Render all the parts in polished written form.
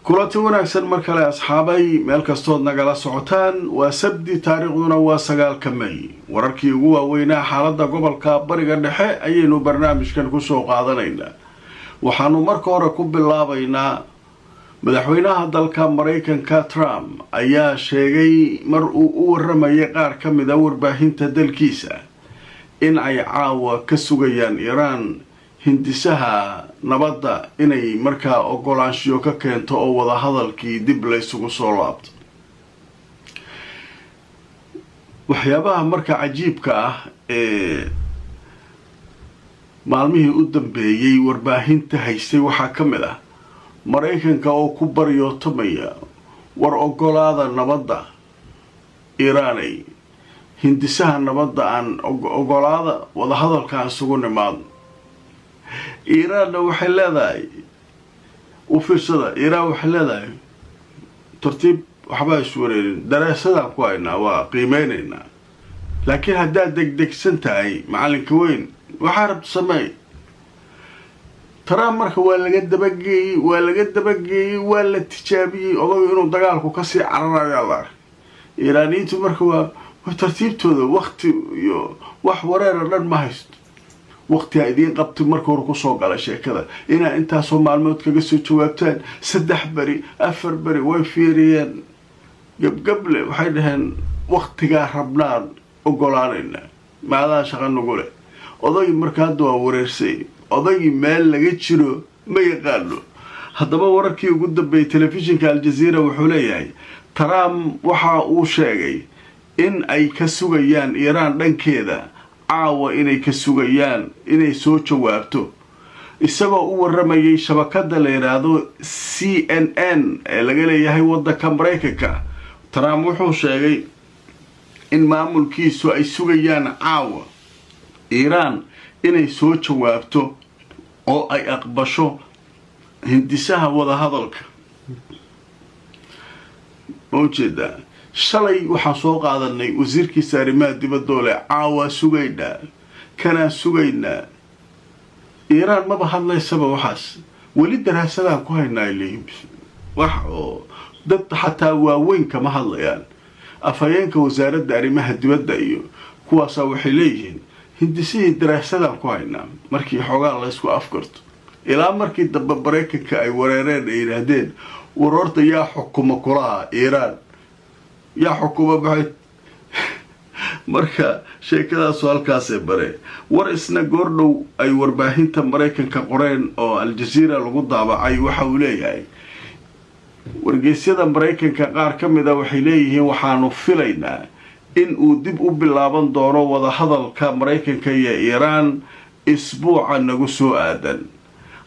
Kulanti wanaagsan mar kale, asxaabay, meel kastood nagala socotaan. Waa Sabdi, taariikhduna waa 9-ka May. Wararkii ugu waaweynaa xaaladda gobolka Bariga Dhexe ayaynu barnaamijkan kusoo qaadanaynaa. Waxaanu marka hore ku bilaabaynaa, madaxweynaha dalka Maraykanka Trump ayaa sheegay mar uu u waramayay qaar ka mid a warbaahinta dalkiisa in ay caawa ka sugayaan Iiraan hindisaha nabadda inay markaa ogolaanshiyo ka keento oo wadahadalkii dib laysugu soo laabto. Waxyaabaha marka cajiibka ah ee maalmihii u dambeeyey warbaahinta haystay waxaa ka mid ah Maraykanka oo ku baryootamaya: "War ogolaada nabadda Iiraanay, hindisaha nabadda aan ogolaada, wadahadalka aan isugu nimaadno." Iiraanna waxay leedahay, u fiirsada, Iiraan waxay leedahay: "Tartiib, waxbaa iswareerin, daraasadaan ku haynaa, waa qiimeynaynaa." Laakiin haddaad degdegsan tahay, macalinka weyn, waxaa rabta sameey. Trump marka waa laga dabageeyey, waa laga dabageeyey, waa la tijaabiyey odagu inuu dagaalku kasii cararayo la arkay. Iiraaniyiintu marka waa tartiibtooda, wakti iyo wax wareera dhan ma haysto. Waktigaa idiin qabtay marka hore kusoo gala sheekada inaa intaasoo maalmood kaga soo jawaabtaan, 3 beri, 4 beri. Way fiiriyeen gabgable, waxay dhaheen: "Waktigaa rabnaan ogolaanayna, maadaha shaqa nagu leh." Odagii marka hadda waa wareersay, odagii meel laga jiro ma yaqaano. Haddaba wararkii ugu dambeeyey, telefishinka Aljaziira wuxuu leeyahay Trump waxa uu sheegay in ay ka sugayaan Iiraan dhankeeda caawa, inay ka sugayaan inay soo jawaabto. Isagoo u waramayay shabakada la yidhaahdo CNN ee laga leeyahay waddanka Maraykanka, Trump wuxuu sheegay in maamulkiisu ay sugayaan caawa Iiraan inay soo jawaabto oo ay aqbasho hindisaha wadahadalka. Ma ujeedaa? Shalay waxaan soo qaadanay wasiirkiisa arrimaha dibadoole: "Caawaa sugaynaa, kanaa sugaynaa." Iiraan maba hadlaysaba, waxaas weli daraasadaan ku haynaa ay leeyihin. Wax oo dad xataa waaweyn kama hadlayaan. Afhayeenka wasaaradda arrimaha dibadda iyo kuwaasaa waxay leeyihiin: "Hindisihii daraasadaan ku haynaa." Markii xoogaa laysku afgarto, ilaa markii dambe Maraykanka ay wareereen, ay yidhaahdeen: "War horta yaa xukuma kulaha Iiraan? Yaa xukuma?" Maxay marka sheekadaasu halkaasay bare. War isna goordhow ay warbaahinta Maraykanka qoreen oo Aljaziira lagu daabacay waxa uu leeyahay, wargeysyada Maraykanka qaar ka mid a waxay leeyihiin waxaanu filaynaa in uu dib u bilaaban doono wadahadalka Maraykanka iyo Iiraan isbuuca nagu soo aadan.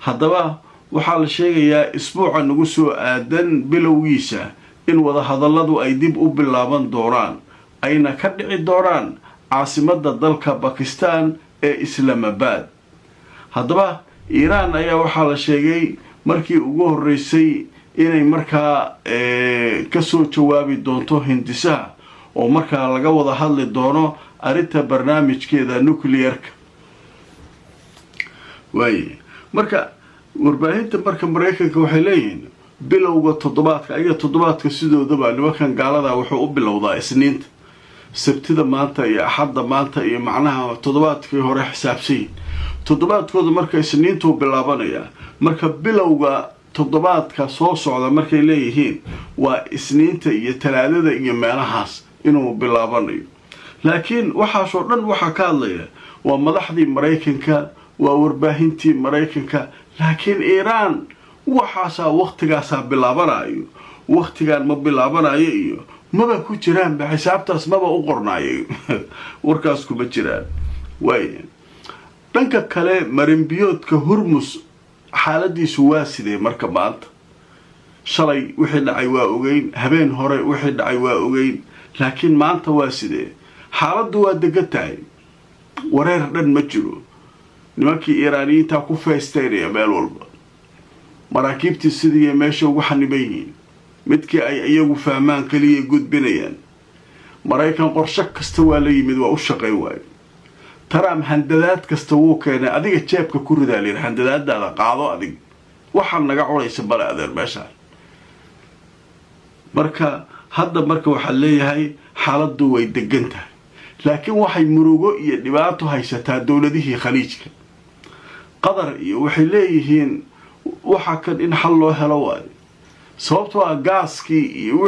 Haddaba waxaa la sheegayaa isbuuca nagu soo aadan bilowgiisa in wadahadalladu ay dib u bilaaban doonaan, ayna ka dhici doonaan caasimadda dalka Bakistan ee Islaamabad. Haddaba Iiraan ayaa waxaa la sheegay markii ugu horreysay inay markaa kasoo jawaabi doonto hindisaha, oo markaa laga wada hadli doono arrinta barnaamijkeeda nuclearka. Waaye, marka warbaahinta marka Maraykanka waxay leeyihiin bilowga toddobaadka. Ayaga toddobaadka sidoodaba nimankan gaalada wuxuu u bilowdaa Isniinta, Sabtida maanta iyo Axadda maanta iyo macnaha toddobaadkii hore xisaabsanyihin. Toddobaadkooda marka Isniintuu bilaabanayaa. Marka bilowga toddobaadka soo socda markay leeyihiin waa Isniinta iyo Talaadada iyo meelahaas inuu bilaabanayo. Laakiin waxaasoo dhan waxaa ka hadlaya waa madaxdii Maraykanka, waa warbaahintii Maraykanka. Laakiin Iiraan waxaasaa waktigaasaa bilaabanayo, waktigan ma bilaabanayo iyo maba ku jiraanba xisaabtaas, maba u qornaayo, warkaas kuma jiraan. Waaya, dhanka kale, marinbiyoodka Hurmus xaaladiisu waa sidee marka maanta? Shalay wixii dhacay waa ogeyn, habeen hore wixii dhacay waa ogeyn, laakiin maanta waa sidee xaaladdu? Waa degan tahay, wareer dhan ma jiro. Nimankii Iiraaniyiintaa ku feestaynaya meel walba, maraakiibtii sidii meesha ugu xaniban yihiin, midkii ay iyagu fahmaan keliya gudbinayaan. Maraykan qorsho kasta waa la yimid, waa u shaqayn waayo. Trump handadaad kasta wuu keenay. "Adiga jeebka ku ridaa," layidhi, "handadaadaada qaado adig, waxaa naga cunaysa bale, adeer." Meeshaan Marka hadda marka waxaa leeyahay xaaladdu way degan tahay, laakiin waxay murugo iyo dhibaato haysataa dowladihii Khaliijka, Qatar iyo waxay leeyihiin waxa kan in xal loo helo waayo, sababtoo ah gaaskii iyo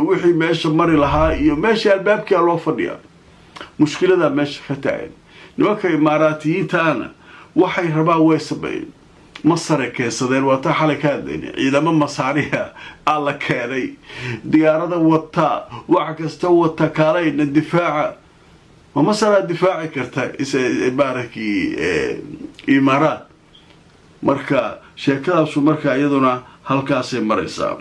wixii meesha mari lahaa iyo meeshii albaabkia loo fadhiyaa, mushkiladaa meesha ka taagan. Nimanka Imaaraatiyiintaana waxay rabaan way sameeyeen, Masare keensadeen, waa taa xalay ka hadlayna. Ciidamo Masaariha aa la keenay, diyaarada wata, wax kasta wata, kaalayna difaaca. Ma Masaraa difaaci karta maarakii Imaaraat? Marka sheekadaasu marka iyaduna halkaasay maraysaa.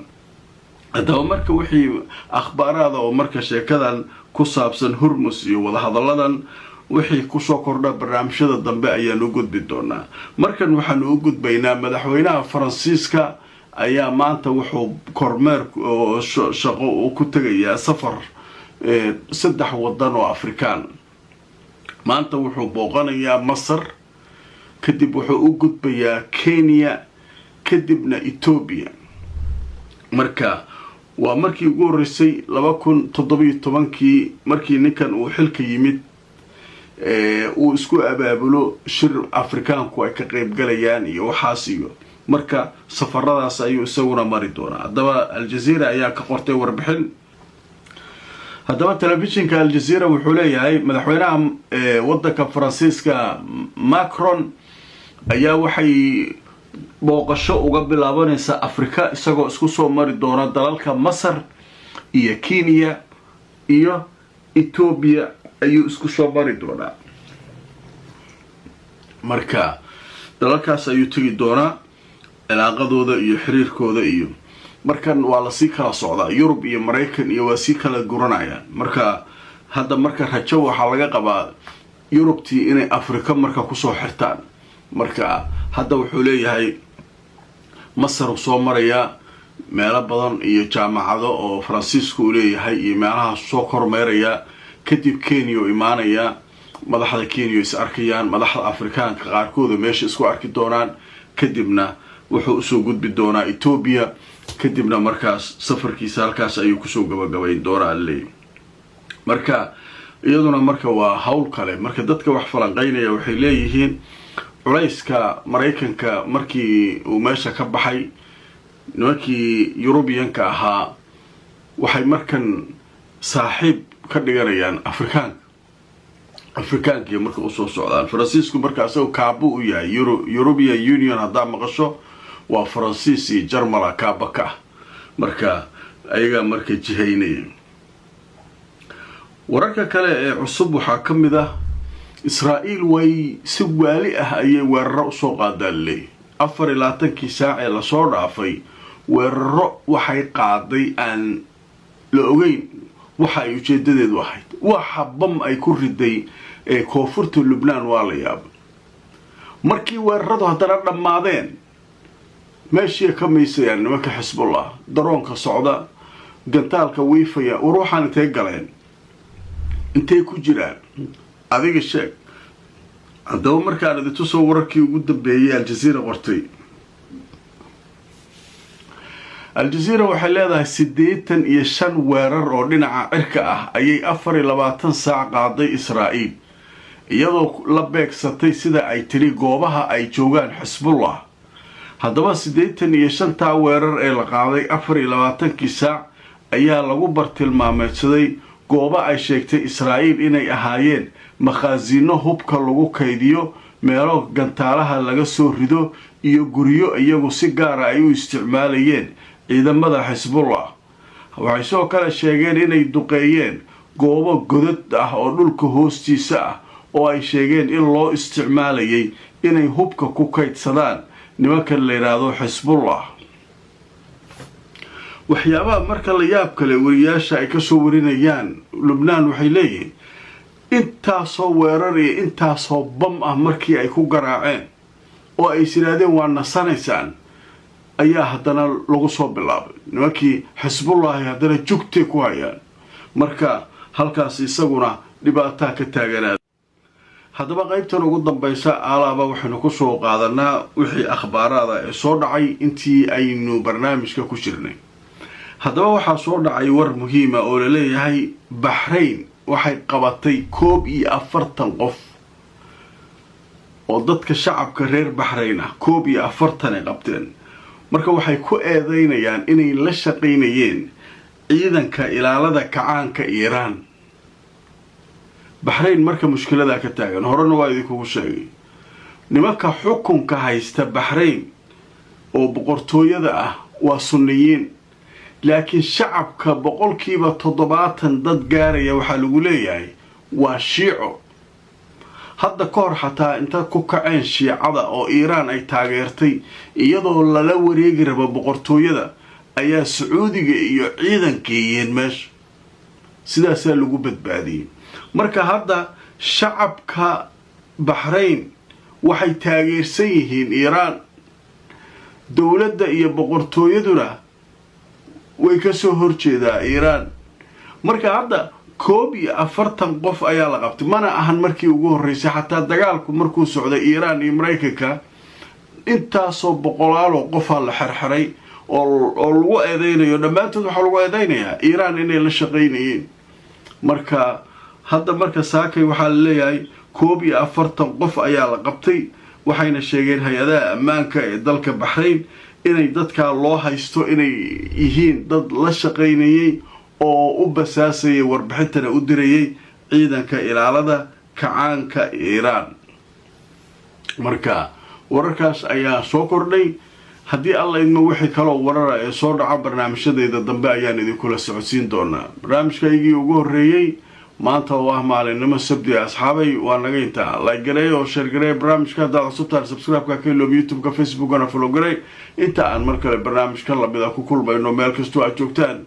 Haddaba marka wixii akhbaaraada oo marka sheekadan ku saabsan Hurmus iyo wadahadalladan wixii kusoo kordha, barnaamijyada dambe ayaanu u gudbi doonaa. Markan waxaanu u gudbaynaa madaxweynaha Faransiiska ayaa maanta wuxuu kormeer oo shaqo uu ku tegayaa safar 3 wadan oo Afrikaan. Maanta wuxuu booqanayaa Masar, kadib wuxuu u gudbayaa Kenya, kadibna Etoobiya. Marka waa markii ugu horreysay 2017-kii markii ninkan uu xilka yimid uu isku abaabulo shir Afrikaanku ay ka qeybgalayaan iyo waxaas iyo marka safaradaas ayuu isaguna mari doonaa. Haddaba Aljazeera ayaa ka qortay warbixin. Haddaba telefishinka Aljazeera wuxuu leeyahay madaxweynaha wadanka Faransiiska Macron ayaa waxay booqasho uga bilaabanaysaa Afrika, isagoo isku soo mari doona dalalka Masar iyo Kenya iyo Etoobiya ayuu isku soo mari doonaa. Marka dalalkaas ayuu tegi doonaa, cilaaqadooda iyo xiriirkooda iyo markan waa lasii kala socdaa, Yurub iyo Maraykan iyo waa sii kala guranayaan. Marka hadda marka rajo waxaa laga qabaa Yurubtii inay Afrika marka kusoo xirtaan. Marka hadda wuxuu leeyahay Masar uu soo marayaa, meelo badan iyo jaamacado oo Faransiisku uu leeyahay iyo meelahaas soo kormeerayaa. Kadib Kenya u imaanayaa, madaxda Kenya is arkayaan, madaxda Afrikaanka qaarkooda meesha isku arki doonaan. Kadibna wuxuu usoo gudbi doonaa Etoobiya, kadibna markaas safarkiisa halkaas ayuu kusoo gabagabayn doonaa leey. Marka iyaduna marka waa hawl kale. Marka dadka wax falanqeynaya waxay leeyihiin culayska Maraykanka markii uu meesha ka baxay, nimankii Yurubiyanka ahaa waxay markan saaxiib ka dhiganayaan Afrikaanka, Afrikaankiiyo marka usoo socdaan. Faransiisku marka isagoo kaabo u yahay European Union, haddaa maqasho waa Faransiis iyo Jarmala kaaba ka ah. Marka ayagaa marka jihaynaya. Wararka kale ee cusub waxaa ka mid ah Israa'iil way si waali ah ayay weeraro usoo qaadaan leey. 24-kii saac ee lasoo dhaafay weeraro waxay qaaday aan la ogeyn waxa ay ujeedadeedu ahayd. Waxa bam ay ku riday ee koonfurta Lubnaan waa la yaaba. Markii weeraradu haddana dhammaadeen, meeshii ka maysayaan nimanka Xisbullah, daroonka socda, gantaalka wiifaya. War waxaan intay galeen, intay ku jiraan, adiga sheeg. Haddaba markaan idintusoo wararkii ugu dambeeyay Aljaziira qortay. Aljaziira waxay leedahay 85 weerar oo dhinaca cirka ah ayay 24 saac qaaday Israa'iil, iyadoo la beegsatay, sida ay tiri, goobaha ay joogaan Xisbullah. Haddaba 85-taa weerar ee la qaaday 24-kii saac ayaa lagu bartilmaameedsaday goobo ay sheegtay Israa'iil inay ahaayeen makhaasiino hubka lagu kaydiyo, meelo gantaalaha laga soo rido iyo guryo iyagu si gaara ay u isticmaalayeen ciidamada Xisbullah. Waxay sidoo kale sheegeen inay duqeeyeen goobo godad ah oo dhulka hoostiisa ah oo ay sheegeen in loo isticmaalayay inay hubka ku kaydsadaan nimankan la yidhaahdo Xisbullah. Waxyaabaha marka la yaab kale wariyaasha ay kasoo warinayaan Lubnaan waxay leeyihiin intaasoo weerar iyo intaasoo bam ah markii ay ku garaaceen oo ay is yidhaahdeen waa nasanaysaan, ayaa haddana lagu soo bilaabay. Nimankii Xisbullaahi haddana jugtay ku hayaan. Marka halkaas isaguna dhibaataa ka taaganaada. Haddaba qaybtan ugu dambaysa alaaba waxaynu kusoo qaadanaa wixii akhbaaraada ee soo dhacay intii aynu barnaamijka ku jirnay. Haddaba waxaa soo dhacay war muhiima oo laleeyahay Baxrayn waxay qabatay 41 qof oo dadka shacabka reer Baxrayn ah. 41 ay qabteen. Marka waxay ku eedeynayaan inay la shaqaynayeen ciidanka ilaalada kacaanka Iiraan. Baxrayn marka mushkiladaa ka taagan horena waa idinkugu sheegay. Nimanka xukunka haysta Baxrayn oo boqortooyada ah waa Sunniyiin, laakiin shacabka 70% dad gaaraya waxaa lagu leeyahay waa Shiico. Hadda ka hor xataa inta ku kaceen Shiicada oo Iiraan ay taageertay, iyadoo lala wareegi rabo boqortooyada, ayaa Sacuudiga iyo ciidan geeyeen meesha, sidaasaa lagu badbaadiyey. Marka hadda shacabka Baxrayn waxay taageersan yihiin Iiraan, dowladda iyo boqortooyaduna way kasoo horjeedaa Iiraan. Marka hadda 41 qof ayaa la qabtay. Mana ahan markii ugu horreysay. Xataa dagaalku markuu socday Iiraan iyo Maraykanka, intaasoo boqolaaloo qofaa la xerxeray oo lagu eedeynayo. Dhammaantood waxaa lagu eedeynayaa Iiraan inay la shaqaynayeen. Marka hadda marka saakay waxaa la leeyahay 41 qof ayaa la qabtay, waxayna sheegeen hay-adaha ammaanka ee dalka Baxrayn inay dadkaa loo haysto inay yihiin dad la shaqaynayay oo u basaasayay, warbixintana u dirayay ciidanka ilaalada kacaanka Iiraan. Marka wararkaas ayaa soo kordhay. Haddii Alla idmo, wixii kaloo warara ee soo dhaco barnaamijyadayda dambe ayaan idinkula socodsiin doonaa. Barnaamijkaygii ugu horreeyey maanta oo ah maalinimo Sabti, asxaabay, waa naga intaa. Like gareey oo share gareey barnaamijka. Haddaad cusubtahan, subscribe-ka ka iloobi, YouTube-ka, Facebookana follow gareey. Inta aan mar kale barnaamijka lamida ku kulmayno, meel kastoo aad joogtaan.